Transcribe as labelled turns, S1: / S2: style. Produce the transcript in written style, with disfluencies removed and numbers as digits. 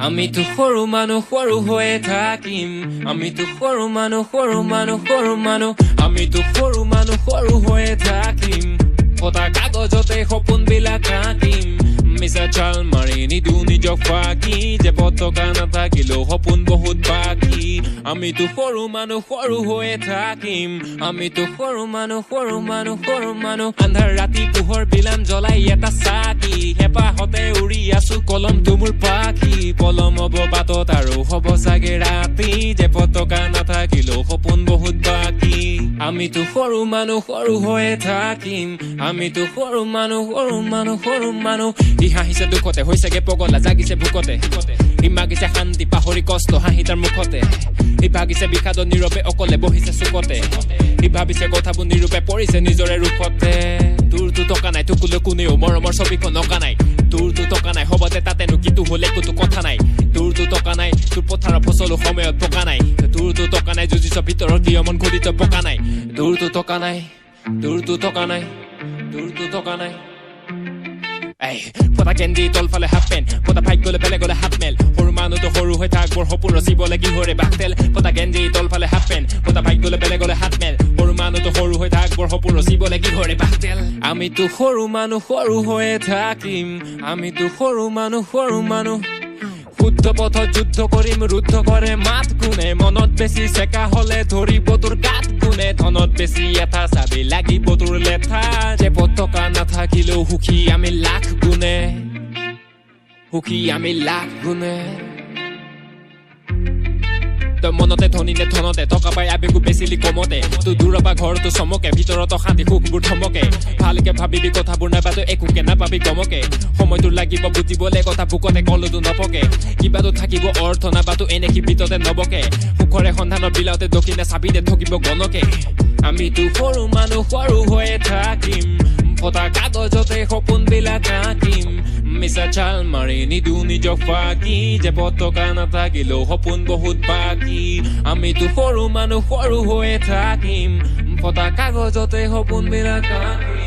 S1: আমিতো সৰু মানুহ, সৰু হৈয়ে থাকিম। আমিতো সৰু মানুহ, সৰু মানুহ, সৰু মানুহ। আমিতো সৰু মানুহ, সৰু হৈয়ে থাকিম। ফটা কাগজতে সপোনবিলাক আঁকিম। মিছা চাল মাৰি নিদো নিজক ফাঁকি, জেপত টকা নাথাকিলেও সপোন বহুত বাকী। আমিতো সৰু মানুহ, সৰু হৈয়ে থাকিম। আমিতো সৰু মানুহ, সৰু মানুহ, সৰু মানুহ। আন্ধাৰ ৰাতি পোহৰ বিলাম জ্বলাই এটা চাকি। হেঁপাহতে উৰি আছো, কলমটো মোৰ পাখি। পলম হ'ব বাটত আৰু হ'ব চাগে ৰাতি, জেপত টকা নাথাকিলেও সপোন বহুত বাকী। আমিতো সৰু মানুহ, সৰু হৈয়ে থাকিম। আমিতো সৰু মানুহ, সৰু মানুহ, সৰু মানুহ। সি হাঁহিছে দুখতে, হৈছেগে পগলা, জাগিছে ভোকতে। সি মাগিছে শান্তি, পাহৰি কষ্ট, হাঁহি তাৰ মুখতে। সি ভাগিছে বিষাদ, নীৰৱে অকলে বহিছে চুকতে। সি ভাবিছে কথাবোৰ নিৰূপে পৰিছে নিজৰে ৰোষতে। তোৰতো টকা নাই, তোকলৈ কোনেও মৰমৰ ছবিখন অঁকা নাই। তোৰতো টকা নাই, হ'বতে তাতেনো কিটো হ'ল একোতো কথা নাই। তোৰতো টকা নাই, তোৰ পথাৰৰ ফচলো সময়ত পকা নাই। তোৰতো টকা নাই, যুঁজিছ ভিতৰৰ কিয় মন খুলি তই পকা নাই। তোৰতো টকা নাই, তোৰতো টকা নাই, তোৰতো টকা নাই। এই ফটা গেঞ্জি তলফালে হাফ পেণ্ট, ফটা ভাগ্য গ'লে বেলেগলে হাত মেল। সৰু মানুহটো সৰু হৈ থাক, বৰ সপোন ৰচিবলে কিহৰে বাকতেল। ফটা গেঞ্জি তলফালে হাফ পেণ্ট, ফটা ভাগ্য গ'লে বেলেগলে হাত মেল। সৰু মানুহটো সৰু হৈ থাক, বৰ সপোন ৰচিবলে কিহৰে বাকতেল। আমিতো সৰু মানুহ, সৰু হৈয়ে থাকিম। আমিতো সৰু মানুহ, সৰু মানুহ। শুদ্ধ পথত যুদ্ধ কৰিম, ৰুদ্ধ কৰে মাত কোনে। মনত বেছি চেকা হলে ধৰিব তোৰ গাত কোনে। ধনত বেছি এঠা চাবি লাগিব তোৰ লেঠা। জেপত টকা নাথাকিলেও সুখী আমি লাখ গুণে, সুখী আমি লাখ গুণে। তই মনতে ধনী নে ধনতে, টকা পাই আবেগো বেচিলি কমতে। তোৰ দূৰৰ পৰা ঘৰটো চমকে, ভিতৰত অশান্তি সুখবোৰ থমকে। ভালকে ভাবিবি কথাবোৰ, নাইবা তই একোকে নাপাবি গমকে। সময়টো লাগিব বুজিবলে কথা, বুকতে কলতো নপকে। কিবাটো থাকিব অৰ্থ, নাইবাতো এনে সি ভিতৰতে নবকে। সুখৰে সন্ধানত বিলাওতে দক্ষিণে চাবিতে ঠগিব গণকে। আমিতো সৰু মানুহ, সৰু হৈয়ে থাকিম। ফটা কাগজতে সপোনবিলাক আঁকিম। মিছা চাল মাৰি নিদো নিজক ফাঁকি, জেপত টকা নাথাকিলেও সপোন বহুত বাকী। আমিতো সৰু মানুহ, সৰু হৈয়ে থাকিম। ফটা কাগজতে সপোনবিলাক আঁকিম।